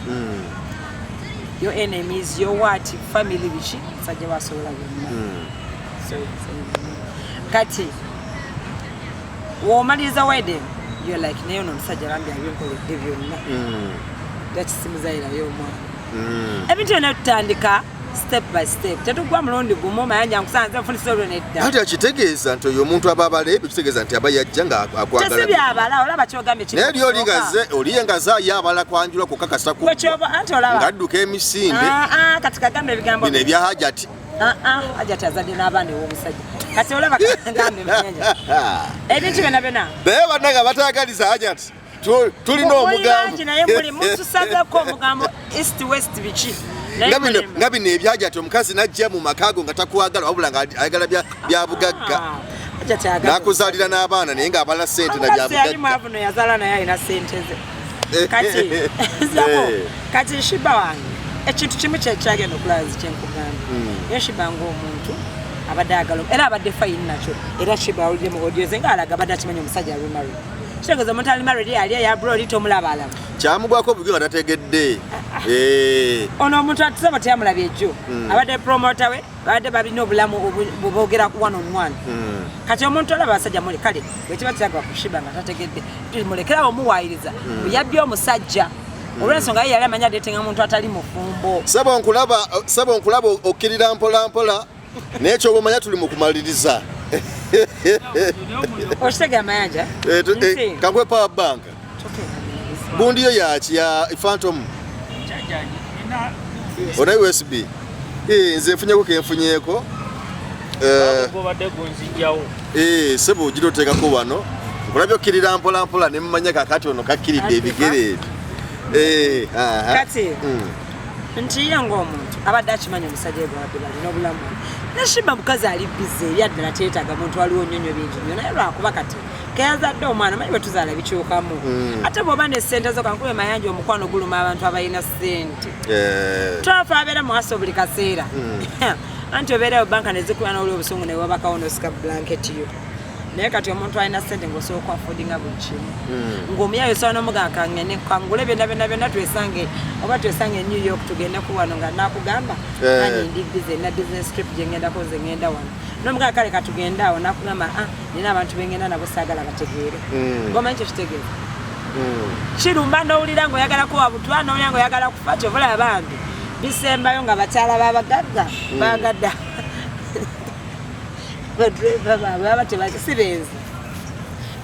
your enemies, your what, family, biki, musajja we asobola byonna. So, kati womaliriza wedding, you're like, naye ono omusajja bambi abinkoledde byonna, lwaki simuzayirayo omwana? Ebintu byonna tutandika step by step, tetugwa mulundi gumu. Mayanja nkusanze nfunisa olwo, nedda. Anti akitegeeza nti oyo omuntu aba abala ebyo, kitegeeza nti aba yajja nga akwagala. Tesi byabala, olaba kyogambye kiri Naye eri oli kusooka. nga oliye nga zaayo abala kwanjula kukakasa Gwe kyoba anti olaba ng'adduka emisinde. Ah, ah, kati kagambe ebigambo Bino ebya Hajati. Ah, ah, Hajati azadde n'abaana ew'omusajja. Kati olaba kagambe Mayanja, ebintu byonna byonna Naye bannange batayagaliza Hajati, tulina Muli omugambo. Bangi naye muli mutusazeko omugambo east, west, biki. Naye Nga bino mulimba. Nga bino ebyajati, omukazi najja mu maka go nga takwagala, wabula nga ayagala bya bugagga. Ah, Hajati ayagala N'akuzaalira n'abaana naye ng'abala ssente na bya Omukazi yali bugagga. mwavu, no yazaala naye alina sente ze. Kati nzako kati Sheebah wange, ekintu kimu kyekyagenda okulaba nzi kyenkugamba, naye Sheebah ng'omuntu abadde ayagala era abadde fine nakyo, era Sheebah awulire mu audio ze ng'alaga abadde akimanyi omusajja ali married. Kitegeeza omuntu ali married ali eya abroad tomulaba alaba. Kyamugwako obugi nga tategedde. Ono omuntu atusaba teyamulabye ejjo, abadde promoter we, babadde balina obulamu bweboogera one on one. Kati omuntu olaba abasajja muli kale bwekiba kiragwa ku Sheebah nga tategedde, mulekerawo omuwaayiriza yabbye omusajja olw'ensonga ye yali amanyi adeetenga muntu atali mufumbo. Saba nkulaba, saba nkulaba, okkirira mpola mpola, naye kyoba omanya tuli mu kumaliriza. Okitegera Mayanja? Eh, kankwe power bank. Gundi yo yaki ya Phantom ona USB. Nze nfunyeko kenfunyeeko. Gobadde gunzijjawo. Sebo ogira oteekako wano, nkulabye okkirira mpola mpola ne mmanya kakati ono kakkiridde ebigere ebyo. Aha. Kati nti ye ng'omuntu abadde akimanyi omusajja we gwabadde balina obulamu, ne Sheebah mukazi ali busy, ebyaddala teetaaga muntu, waliwo nnyonyo bingi nnyo, naye lwakuba kati Keyazadde omwana, manyi bwe tuzaala bikyukamu. Ate bw'oba ne ssente zo, kankube Mayanja, omukwano guluma abantu abalina ssente. Twafa abeera muhaso buli kaseera, anti obeerayo banka nezikuba noli obusungu newabakawo nosika blanketi yo. Naye kati omuntu alina sente ngaosobola okwaffordinga buli kimu, ng'omuyayo osobola n'omugamba kangene kangule byonna byonna byonna, twesange oba twesange e New York, tugende ku wano nga nakugamba ani ndi busy na business trip gye ngendako, nze ngenda wano. N'omugamba kale katugende awo, nakugamba, ah, nina abantu bengenda nabo, saagala bategeere. Ngomanyi kyo kitegeeza kirumba n'owulira ng'oyagala kuwa butwa, n'owulira ng'oyagala kufa. Kyovula bambi bisembayo nga bakyala b'abagagga bagadda badriver baabwe baba tebasi benzi.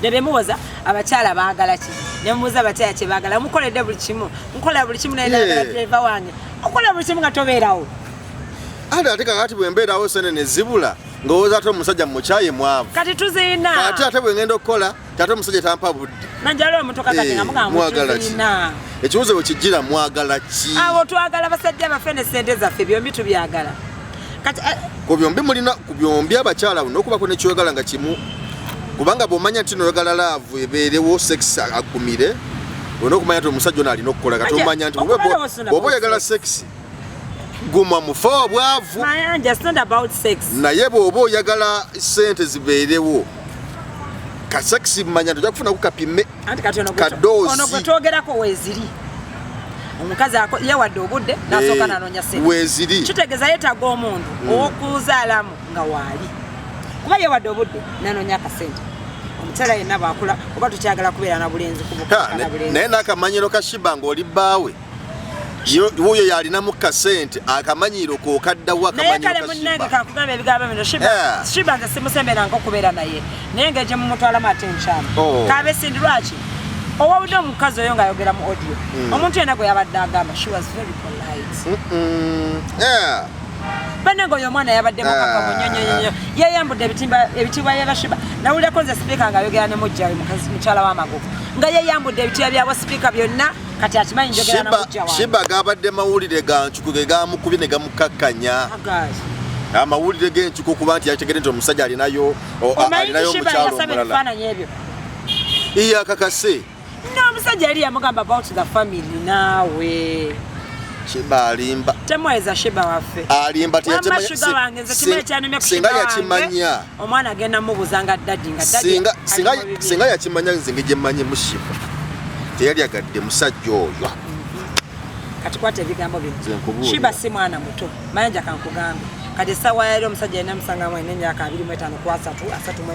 Nebemuwoza abakyala baagala ki, nemubuuza abakyala kyebaagala, mukoledde buli kimu, nkola buli kimu, naye nagala driver wange. Okola buli kimu nga tobeerawo. Ate ate kakati bwe mbeerawo sente ne zibula, ng'owooza ate omusajja mukyaye mwavu. Kati tuzirina. Ate ate bwe ngenda okukola, ate omusajja tampa budde. Nanjala omutoka kati nga mugamba Mwagala ki? tuzirina. Ekibuuzo bwe kijjira, mwagala ki? Awo twagala basajja baffe ne sente zaffe, byombi tubyagala kati Ku byombi mulina, ku byombi abakyala n'okubako nekyoyagala nga kimu, kubanga bw'omanya nti noyagala love ebeerewo, sex agumire, olina okumanya nti omusajja ono alina okukola. Kati Anja, omanya nti okubeerawo suna bw'oba oyagala sex. Sex guma mufe obwavu. Mayanja, it's not about sex. Naye bw'oba oyagala sente zibeerewo, ka sex manya nti ojja kufunaku kapime. Anti kati ono Kadoozi. Ono gwe twogerako weeziri omukazi yewadde obudde nasooka nanoonya sente. Weeziri. Kitegeeza yeetaaga omuntu ow'okuzaalamu nga waali, kuba yewadde obudde nanoonya akasente. Omukyala yenna bwakula oba tukyagala kubeera na bulenzi Ha, naye n'akamanyiro ka Sheebah ng'oli bbaawe, wuuyo yalinamu kasente, akamanyiro kokaddawo. Naye kale Akamanyiro ka munnange, Sheebah. Kankugamba ebigambo bino, Sheebah nze simusemberanga okubeera naye, naye engeri gye mumutwalamu ate nkyamu. Kabe sindi lwaki owawudde omukazi oyo ng'ayogera mu audio, omuntu yenna gwe yabadde agamba, she was very polite. Bannange, oyo omwana yabadde mukakamu nnyo nnyo nnyo, yeyambudde ebitiibwa bya ba Sheebah. Nawulirako nze sipiika ng'ayogera ne mujja we, mukazi mukyala w'amagogo, nga yeyambudde ebitiibwa byabwa sipiika byonna. Kati akimanyi njogera na mujja wange. Sheebah gabadde mawulire ga ncuku ge gamukubye ne gamukakkanya. Agazi. Amawulire g'encuku, kuba nti yakitegedde nti omusajja alinayo Omanyi alinayo nti Sheebah omukyalo yasaba omulala. ebifaananyi ebyo? Iye akakase. N'omusajja yali yamugamba about the family. Naawe. Sheebah alimba. Temuweza Sheebah waffe. Alimba. Wamma sugar wange, nze kimanyi kyanumya ku Singa Sheebah wange. yakimanya. Omwana agenda mubuuza nga daddy, nga daddy ali mu bibye. Singa yakimanya, nze ngeri gyemmanyi mu Sheebah, teyali agadde musajja oyo. Kati kwata ebigambo bino. Nze nkubuulira. Sheebah si mwana muto, Mayanja, kankugambe. Kati essaawa yali omusajja yalina musangamu alina emyaka 25 ku 30,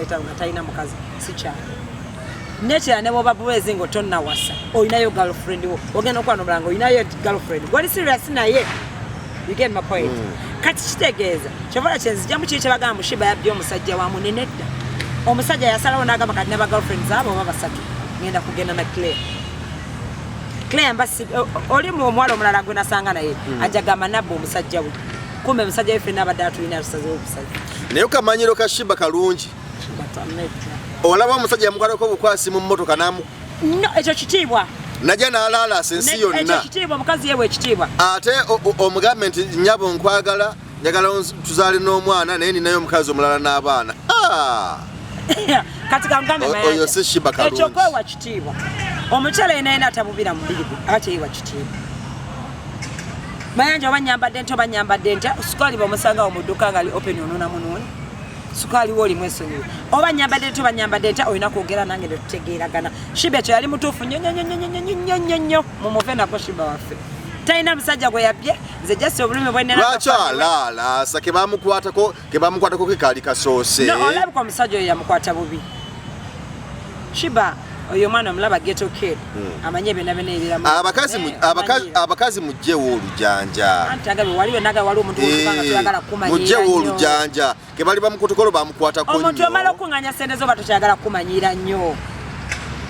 35, nga talina mukazi si kyalo. Nekira ne bwoba bwezi nga otonnawasa, olinayo girlfriend wo, ogenda okuba nomulanga olinayo girlfriend gwali serious naye. You get my point? Kati kitegeeza kyovala kyenzijjamu kiri kyebagamba Sheebah yabbye omusajja wa munene dda. Omusajja yasalawo n'agamba kati naba girlfriends abo oba basatu, ngenda kugenda na Claire. Claire mba oli mu omuwala omulala gwe nasanga naye ajja gamba nabba omusajja we, kumbe omusajja we ffenna abadde atulina tusazewo obusazi. Naye kamanyiro ka Sheebah kalungi. Olaba omusajja yamukwatako obukwasi mu mmotoka namu No, ekyo kitiibwa. Najja n'alaalaasa ensi Ekyo yonna. kitiibwa, omukazi yewe ekitiibwa. Ate omugambe nti nyabo nkwagala, njagala tuzaale n'omwana, naye ninayo omukazi omulala n'abaana. Ah! Kati kangambe, Oyo Mayanja, si Sheebah kalungi. Ekyo kwewa kitiibwa. Omukyala yena yena atabubira mubiri gwe aba teyewa kitiibwa. Mayanja, oba nyambadde nti oba nyambadde ntya, sukaali bwomusangawo mu dduuka nga ali open, onona munuuni sukaali wo olimu esonyiwe. Oba nyambadde nti oba nyambadde ntya, olina kwogera nange netutegeeragana. Sheebah ekyo yali mutuufu nnyo nnyo nnyo nnyo nnyo nnyo nnyo nnyo. Mumuve nako, Sheebah waffe talina musajja gwe yabbye. Nze just obulumi bwenina. Lwaki alaalaasa? Kebamukwatako ke kaali kasoose. No, olabika omusajja oyo yamukwata bubi. Sheebah oyo omwana omulaba ghetto kid, amanye byonna byonna ebiramu. Abakazi mugjewo olujanja. Anti agabe waliwo naga waliwo omuntu wokubanga toyagala kumanyiira Mugjewo nnyo. olujanja. Kebali bamukutukolo bamukwatako Omuntu nnyo. omala okuŋŋanya sente zo, batokyagala kumanyiira nnyo.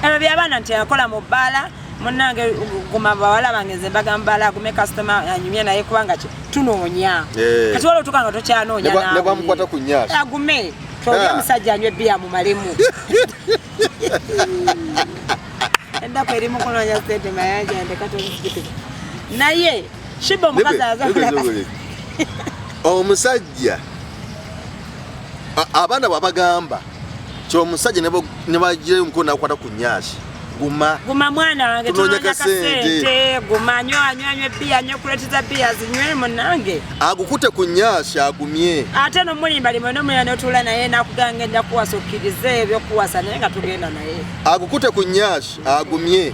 Ebyo byabaana nti yakola mu bbaala. Munnange, guma bawala bange, nze mbaga mubbaala, agume kasitoma anyumye naye, kubanga ki tunoonya. Kati waliwo otuuka nga tokyanoonya. Ne bwamukwata ku nyaasi. Agume twoli. Omusajja anywa ebbiya mumalemu. Ennaku erimu kunoonya sente, Mayanja, ndeka tozijjukiza. Naye Sheebah omukazi azakulaba. Omusajja abaana bwabagamba Kyomusajja ne bagirayo omukono nakwata ku nyashi. Guma. Guma mwana wange, Tunoonya tunoonya kasente. kasente. Guma, nywa, nywa, nywa bbiya, nywa kureti za bbiya zinywe munnange. Agukute ku nyashi agumye. Ate nomulimbalima nomulira notuula naye nakugamba nja kuwasa okkirize ebyokuwasa naye nga tugenda naye. Agukute ku nyashi agumye.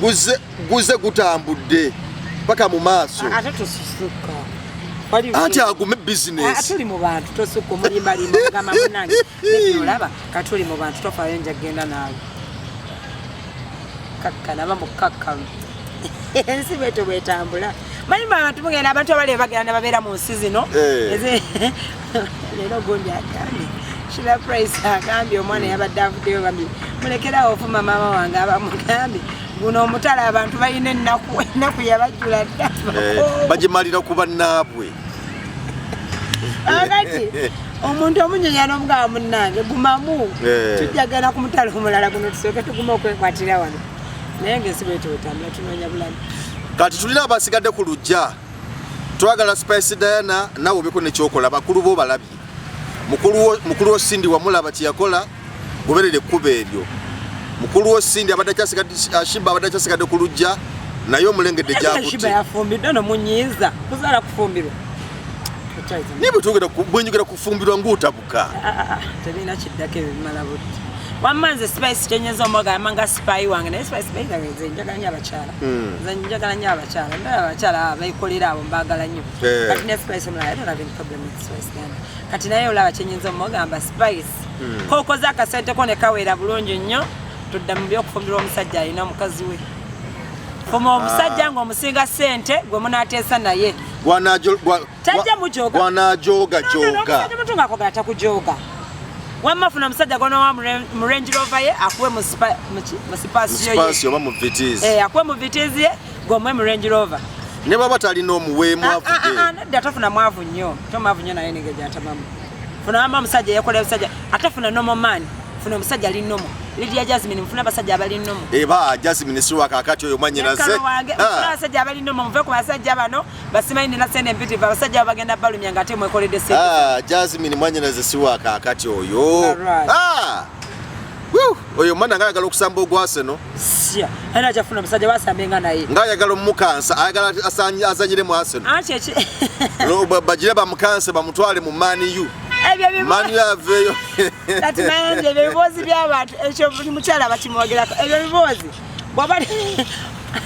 Guze, guze gutambudde paka mu maaso. Ate tosusuka. Anti agume business. Tuli mu bantu tosuka omulimbalimba ogamba munnange. Baby olaba katuli mu bantu tofaayo nja kugenda naawe. Kakkana ba mukakkamu. Ensi bwetyo bwetambula. Manyi mwe abantu mugenda abantu abali bagenda ne babeera mu nsi zino. Leero gundi agambye. Sheila Price agambye omwana yabadde avuddeyo bambi. Mulekerawo ofuma maama wange abamugambye. Guno omutala abantu balina ennaku, ennaku yabajjula dda. Bagimalira ku bannaabwe. Akati omuntu omunyonya n'omugaba munnange gumamu. Tujja genda ku mutala omulala guno tusooke tugume okwekwatira wano. Naye ng'ensi bwetyo bwetambula tunoonya bulamu. Kati tulina abasigadde ku luggya. Twagala Spice Diana naawe obeko ne kyokola, bakulu bo balabye. Mukulu wo Cindy wamulaba kye yakola, goberera ekkubo eryo. Mukulu wo Cindy abadde akyasigadde, Shiba abadde akyasigadde ku luggya, naye omulengedde gy'akutte. Shiba yafumbiddwa no munyiiza, kuzaala kufumbirwa. Naye bwe njogera kufumbirwa ng'otabuka. Tebirina kiddako ebyo bimala budde. Wamma nze Spice kyenyeza omugamba nga Spice wange, naye Spice Diana nze njagala nnyo abakyala. Nze njagala nnyo abakyala. Ndaba abakyala abo abeekolera abo mbaagala nnyo. Kati ne Spice omulala, I don't have any problem with Spice Diana. Kati naye olaba kyenyinza omugamba Spice. K'okoze akasente ko ne kaweera bulungi nnyo, tudda mu by'okufumbirwa omusajja alina omukazi we. Fuma omusajja ng'omusinga ssente gwe munaateesa naye. Tajja mujooga. Gwanajooga No, no, no, jooga. omusajja mutu ng'akogera takujooga. Wamma funa omusajja gw'onoowa mu Range Rover ye, akuwe mu mu Spacio ye. Mu Spacio oba mu Vitz. Akuwe mu Vitz ye, gw'omuwe mu Range Rover. Ne bw'aba talina omuwe mwavu ge. Nedda tofuna mwavu nnyo. To mwavu nnyo naye nenge gy'atamamu. Funa wamma omusajja yeekolera omusajja, ate funa normal man. Funa omusajja ali normal. Lydia Jasmine, mufune abasajja abali normal. Eba Jasmine si wa kaakati oyo mwannyinaze. Nyakalo wange, mufune abasajja abali normal, muve ku basajja bano, basimanyi nina ssente empitirivu, abasajja abo bagenda balumya ng'ate mwekoledde ssente. Jasmine mwannyinaze si wa kaakati oyo. Alright. Woo! Oyo omwana ng'ayagala okusamba ogwa Arsenal. Sya, alina kyafuna omusajja wasambe nga naye. Ng'ayagala omukansa, ayagala azanyire mu Arsenal. Anti eki- Bagire bamukanse bamutwale mu Man U. Ebyo bibo- Man U aveeyo. Kati mayanja ebyo ebiboozi by'abantu, ekyo buli mukyala bakimwogerako. Ebyo ebiboozi, bw'oba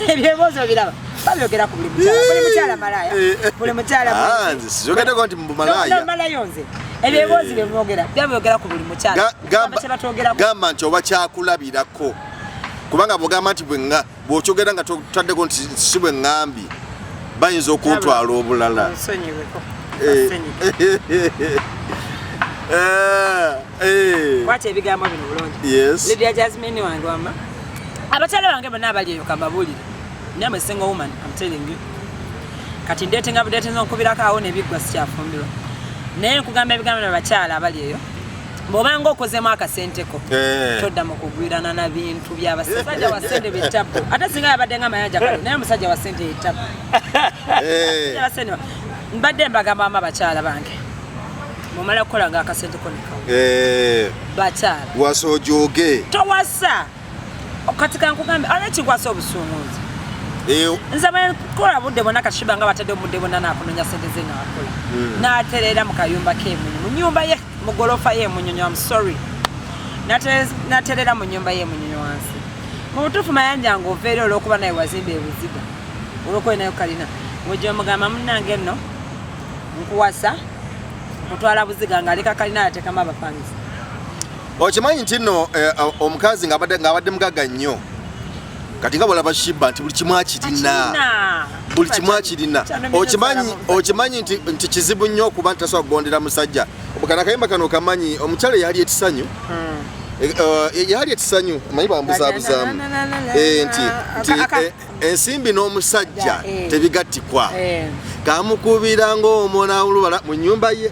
ebyo ebiboozi obiraba, babyogera ku buli mukyala. Buli mukyala malaaya. Buli mukyala mwenzi. Nze siyogeddeko nti mu malaaya. No, no, malayo nze. Ebyo ebiboozi bye mwogera, byabogera ku buli mukyala. Gamba kye batwogerako. Gamba nti oba kyakulabirako. Kubanga bw'ogamba nti bw'okyogera nga totaddeko nti si bwe ŋŋambye, bayinza okuntwala obulala. Nsonyiweko. Nsonyiwe. Kwata ebigambo bino bulungi. Lydia Jasmine wange wamma. Abakyala bange bonna abali eyo kambabuulire. I'm a single woman, I'm telling you. Kati ndeetenga budeetenza onkubirako awo n'ebiggwa sikyafumbirwa. Naye nkugamba ebigambo bino abakyala abali eyo. Bw'obanga okozeemu akasente ko, todda mu kugwirana na bintu by'abasajja. Omusajja wa ssente be ttabu. Ate singa yabadde nga Mayanja kale, naye omusajja wa ssente ye ttabu. Omusajja wa ssente mbadde mbagamba wamma abakyala bange. Bw'omala kukola nga akasente ko ne kawa. Bakyala. Wasa ojooge. Towasa. Kati kankugambe, ala ekinkwasa obusungu nze. Nze bwe nkola budde bwonna kati Shiba nga batadde obudde bwonna n'akunoonya ssente ze ng'akola. N'atereera mu kayumba k'emunyonyo, mu nnyumba ye, mu ggoloofa ye emunyonyo, I'm sorry. N'atereera mu nnyumba ye emunyonyo wansi. Mu butuufu Mayanja ng'ova eri olw'okuba naye wazimba ebuziga, olw'okuba nayo kalina, ng'ojja omugamba munnange nno nkuwasa, nkutwala buziga ng'aleka kalina ateekamu abapangisa. Okimanyi nti nno omukazi ng'abadde mugagga nnyo. Kati nga bw'olaba Shiba nti buli kimu akirina. Akirina. Buli kimu akirina. Kyano minyo zala mu Okimanyi nti kizibu nnyo okuba nti tasobola kugondera musajja. Kana akayimba kano kamanyi omukyala eyali etisanyu. Yali etisanyu, omanyi bambuzaabuzaamu. Nti, ensimbi n'omusajja tebigattikwa. Kamukubira ng'omwana olubala mu nnyumba ye.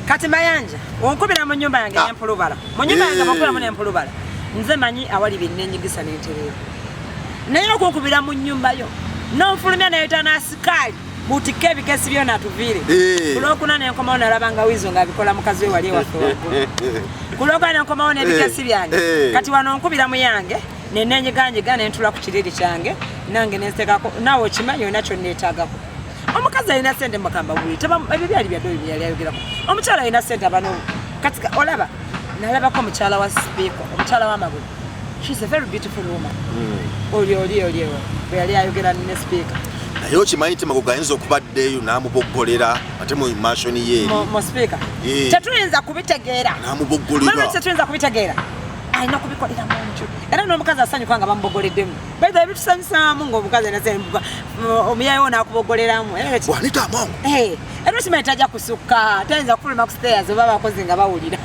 Kati Mayanja, onkubira mu nnyumba yange n'empulubala. Mu nnyumba yange bankubiramu n'empulubala. Nze manyi awali bye nneenyigisa n'entereera. Naye okunkubira mu nnyumba yo, n'onfulumya n'ayita n'asikaali, butikke ebikesi byonna atuviire. Ku Lwokuna ne nkomawo nalaba nga Weasel ng'abikola mukazi we wali ewaffe waggulu. Kulwokwana nkomawo n'ebikesi byange. Kati wano nkubira mu yange nenenyiganyiga nentula ku kiriri kyange nange nensekako, naawe okimanyi olina kyonneetaagako. Omukazi alina sente mukamba buli ebyo byali bya doli byali ayogerako. Omukyala alina sente abano kati olaba nalabako omukyala wa sipiika, omukyala w'amagulu. She's a very beautiful woman. Oli oli oli bwe yali ayogera ne sipiika. Naye okimanyi nti Magogo ayinza okubaddeeyo n'amuboggolera ate mu mansion ye eri. Mu sipiika. Tetuyinza kubitegeera. N'amuboggolera. Mama, tetuyinza kubitegeera. Alina kubikolera mu nju. Era n'omukazi asanyuka nga bamubogoleddemu. Baita ebitusanyusaamu ng'omukazi alina sente, omuyaye wo n'akubogoleramu. Era Bw'anita amangu. Era okimanyi tajja kusukka, tayinza kufuluma ku stairs oba abakozi nga bawulira.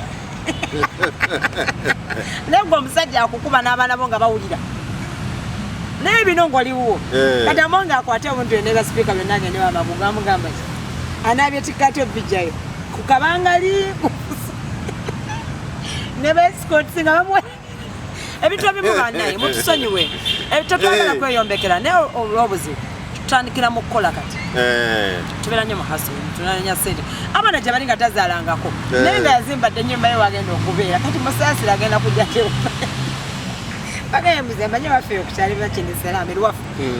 Naye gwe omusajja akukuba n'abaana bo nga bawulira. Naye bino ng'oliwo. Kati Amongo akwate obuntu ne ba sipiika byonna agende wa Magogo amugamba ki? Anaabyetikka atya obijjayo? Ku kabangali ne ba escorts nga bamuwa ebintu ebimu bannaye mutusonyiwe. Tetwagala kweyombekera naye olw'obuzibu tutandikira mu kukola kati. Tubeera nnyo mu hustle, tunoonya ssente. Abaana gye bali nga tazaalangako. Naye nga yazimbadde ennyumba ye wagenda okubeera. Kati musaasira agenda kujja tewa. Bagamba mbuze manye waffe okukyali bakinisalamu eri waffe.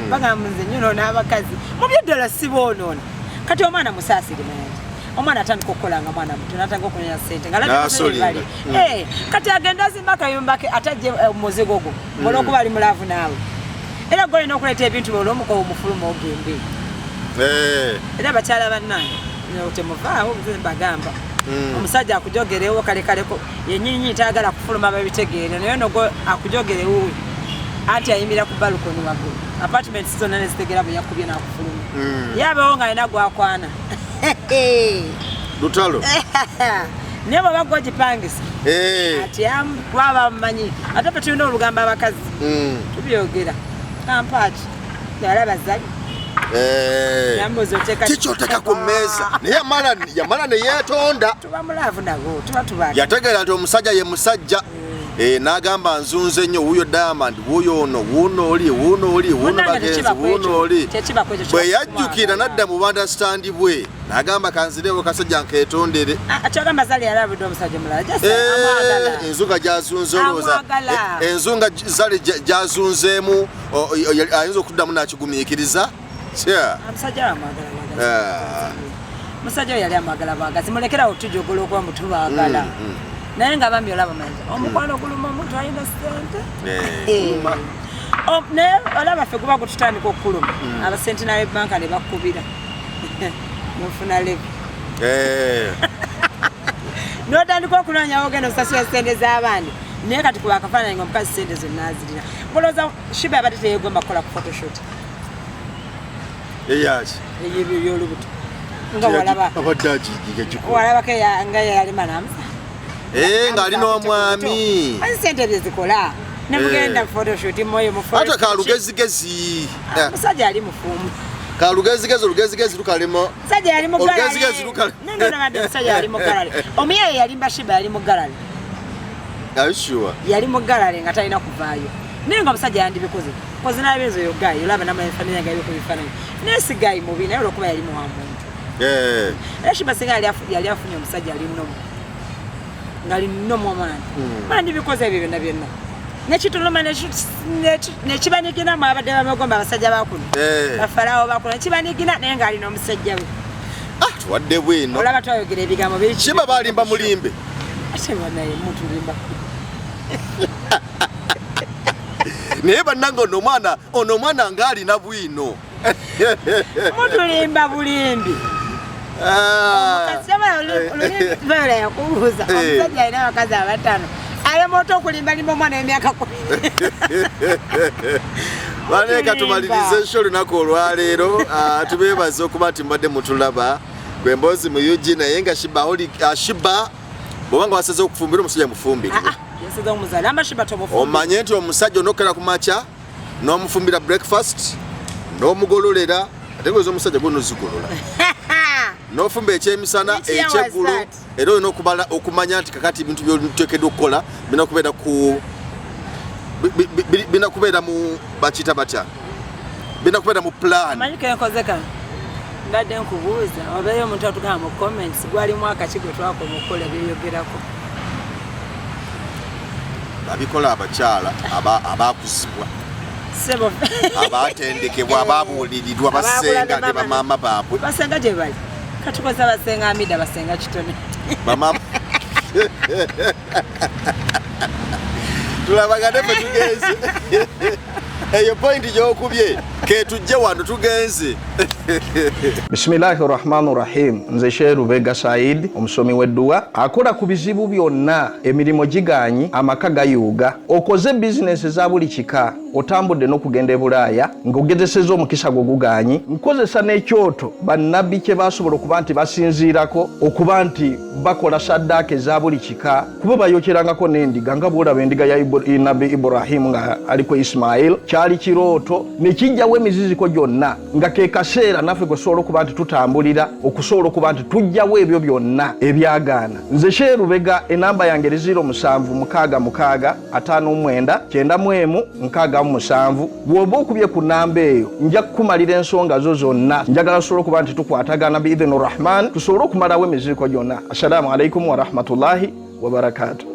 Bagamba nze nnyo n'abakazi. Mu by'eddala si boonoona. Kati omwana musaasire mayanja. Omwana atandika okukola nga mwana muto, n'atandika okunoonya ssente. Nga alabika N'asolinga. bali. Kati agenda azimba akayumba ke ate aggye omuzigo gwo. Olw'okuba ali mu love naawe. Era gwe olina okuleeta ebintu byo olw'omukowa omufuluma ogende. Era abakyala bannange, temuvaawo, nze mbagamba. Omusajja akujogerewo kalekaleko, yennyini tayagala kufuluma babitegeere, naye ono gwe akujogerewo anti ayimirira ku balcony waggulu. Apartments zonna ne zitegeera bwe yakubye n'akufuluma. Ye abeewo ng'alina gw'akwana. Lutalo. Naye bw'oba gw'ogipangisa, atyamu kuba bamumanyi. Ate ffe tulina olugambo abakazi. Tubyogera. Kampaaki. Yalaba Zari. Yambuuza oteeka Kiki oteeka ku mmeeza? Naye yamala ne yeetonda. Tuba mu love nabo, tuba tubaagala. Yategeera nti omusajja ye musajja. N'agamba nzunze nnyo wuuyo Diamond, wuuyo ono, wuuno oli, wuuno oli, wuuno Munnange bagenzi, tekiba ku wuuno ekyo. oli. Tekiba ku ekyo, Bwe kiba yajjukira kumwagala. n'adda mu understand bwe, n'agamba kanzirewo kasajja nkeetondere. Kyogamba Zari yalabudde omusajja omulala. Just amwagala. Enzunga gy'azunze olowooza. Amwagala. Enzunga Zari gy'azunzeemu, ayinza okuddamu n'akigumiikiriza. Sure. Omusajja amwagala bwagazi. Omusajja oyo yali amwagala bwagazi. Mulekerawo tujogola okuba mbu tubaagala. Naye nga bambi olaba mayinza. Omukwano guluma omuntu alina ssente. Guluma. Naye olaba ffe guba gututandika okukuluma. Aba Centenary Bank ne bakubira. Nofuna levy. N'otandika okunoonya ogenda osasula ssente z'abandi. Naye kati kuba akafaananyi ng'omukazi ssente zonna azirina. Olowooza Sheebah abadde teyeegomba kukola ku photoshoot? Eyaki? Ey'ebyo by'olubuto. Nga walaba. Abadde agigikola. Walabako nga yalima n'amusa. Ng'alina omwami. Azi ssente bye zikola. Ne mugenda photoshoot moyo mu photoshoot. Ate kalugezigezi. Omusajja ali mufumbo. Kalugezigezi, olugezigezi lukalemo. Omusajja yali mu gallery. Olugezigezi lukalemo. No, no, no, omusajja yali mu gallery. Omuyaye yalimba Sheebah yali mu gallery. Are you sure? Yali mu gallery nga talina kuvaayo. Naye nga omusajja yandibikoze. Kozi n'abenzi oyo guy, olaba n'amafaananyi nga yali ku bifaananyi. Naye si guy mubi, naye olw'okuba yali muwa muntu. Era Sheebah singa yali afunye omusajja ali nnomo. Nga ali nnomo maanyi. Bandibikoze ebyo byonna byonna. Nekituluma nekibanigina mu abadde bamugomba abasajja ba kuno. Bafaraawo ba kuno. Nekibanigina naye ng'alina omusajja we. Tuwadde bwino. Olaba twayogera ebigambo biri Sheebah balimba mulimbe. Ate banaye mutulimba. Naye bannange ono omwana ng'alina bwino. Mutulimba bulimbi. Omukazi yamala olulimi yakubuuza. Omusajja alina abakazi abataano. Alema otya okulimbalimba omwana w'emyaka 10? Baleka tumalirize show olunaku olwaleero. Tubeebaza okuba nti mubadde mutulaba. Gwe mboozi mu UG naye nga Sheebah oli, Sheebah bw'oba nga wasaze okufumbira omusajja mufumbirire. Yasaze omuzaala. Amba Sheebah tomufumbira. Omanye nti omusajja onokkera ku makya n'omufumbira breakfast n'omugololera, ate ng'oyinza omusajja gwo n'ozigolola. N'ofumba ekyemisana, Which year was ekyeggulu, that? era olina okumanya nti kakati ebintu by'oteekeddwa okukola birina kubeera ku, birina kubeera mu, bakiyita batya? Birina kubeera mu plan. Omanyi ke nkoze kano? Mbadde nkubuuza, obeeyo omuntu atugamba mu comments, gwali mwaka ki gwe twakoma okukola byeyogerako? Babikola abakyala abakuzibwa, abatendekebwa, ababuulirirwa, basenga ne bamaama baabwe. Basenga gye bali katukoza, basenga Amida, basenga Kitone. Bamaama tulabagane, fe tugenze. Eyo point gyokubye ketujje wano, tugenze. Bisimilahi rahmani rahim. Nze Sherubega Said, omusomi w'edduwa akola ku bizibu byonna. Emirimu giganyi, amaka gayuuga, okoze bizinesi eza buli kika, otambudde n'okugenda e Bulaaya ng'ogezeseza omukisa gwo guganyi. Nkozesa n'ekyoto bannabbi kye basobola okuba nti basinziirako okuba nti bakola saddaaka eza buli kika, kuba bayokyerangako n'endiga, nga bwolaba endiga ya Nabbi Iburahimu nga aliko Isimayiri. Kyali kirooto ne kijjawo emiziziko gyonna, nga ke kaseera naffe kwe tusobola okuba nti tutambulira okusobola okuba nti tujjawo ebyo byonna ebyagaana. Nze Sherubega, enamba yange eri 0766 59 91 67. Bw'oba okubye ku namba eyo, nja kukumalira ensonga zo zonna. Njagala tusobole okuba nti tukwatagana biidhini Rahman, tusobole okumalawo emiziziko gyonna. Assalamu alaikum warahmatullahi wabarakatu.